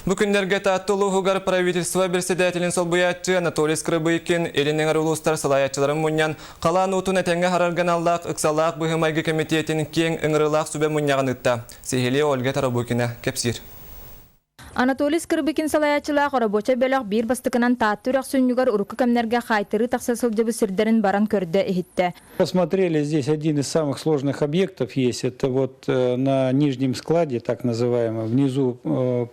Бу күннэргэ Таатта улууһугар правительство председателин солбуйааччы Анатолий Скрыбыкин Илин эҥэр улуустар салайааччыларын мунньан, халаан уутун этэҥҥэ аһарарга аналлаах ыксалаах быһыы-майгы кэмитиэтин киэҥ ыҥырыылаах сүбэ мунньаҕын ыытта. Сиһилии Ольга Тарабукина кэпсиир. Анатолий Скрыбыкин салайааччылаах оробуочай бөлөх биир бастакынан Таатта үрэх сүнньүгэр урукку кэмнэргэ хаайтарыы тахса сылдьыбыт сирдэрин баран көрдө-иһиттэ. Посмотрели, здесь один из самых сложных объектов есть. Это вот на нижнем складе, так называемом, внизу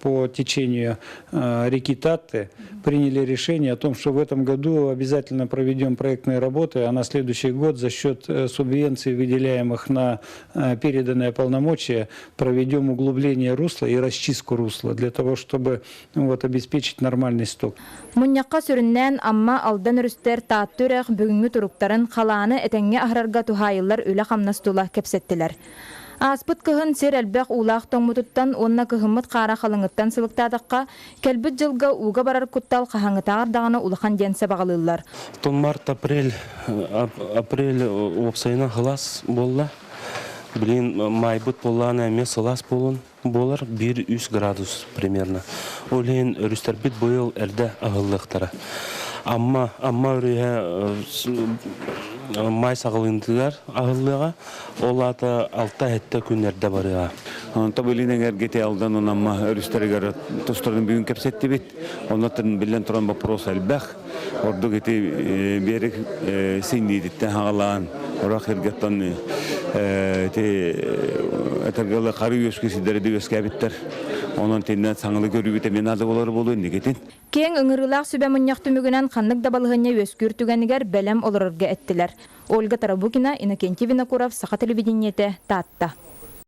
по течению реки Татты, приняли решение о том, что в этом году обязательно проведем проектные работы, а на следующий год за счет субвенций, выделяемых на переданные полномочия, проведем углубление русла и расчистку русла для того, чтобы, ну, вот, обеспечить нормальный сток. Мунньахха сүрүннээн Амма, Алдан өрүстэр, Таатта үрэх бүгүҥҥү туруктарын, халааны этэҥҥэ аһарарга туһаайыллар үлэ-хамнас тула кэпсэттилэр. Ааспыт кыһын сир элбэх уулаах тоҥмутуттан уонна кыһыммыт хаара халыҥыттан сылыктаатахха, кэлбит дьылга ууга барар куттал хаһааҥҥытааҕар даҕаны улахан диэн сабаҕалыыллар. Март, апрель, апрель уопсайынан сылаас буолла. Блин, маайбыт буоллаҕына эмиэ сылаас буолун буолар, 1-3 градус примерно. Ол иһин өрүстэрбит быйыл эрдэ аһыллыахтара. Амма, Амма өрүһэ маай саҕалыытыгар аһыллыаҕа, ол аата 6-7 күн эрдэ барыаҕа. Онто билин эҥэргити Алдан Амма өрүстэригэр тустарын бүгүн кэпсэттибит. Оннуттан биллэн туран вопрос элбэх. Ордук ити берег синниититтэн хаҕалаан, орох иргэттэн ити этэргэлэ хары үөскү сирдэри үөскээбиттэр. Онон тиннэн саҥалы көрүүбүт эмиэ наада болар буолуо инникитин. Киэҥ ыҥырыылаах сүбэ мунньах түмүгүнэн ханнык да балаһыанньа үөскүүр түгэнигэр бэлэм олорорго эттилэр. Ольга Тарабукина, Иннокентий Винокуров, Саха телевидениетэ, Таатта.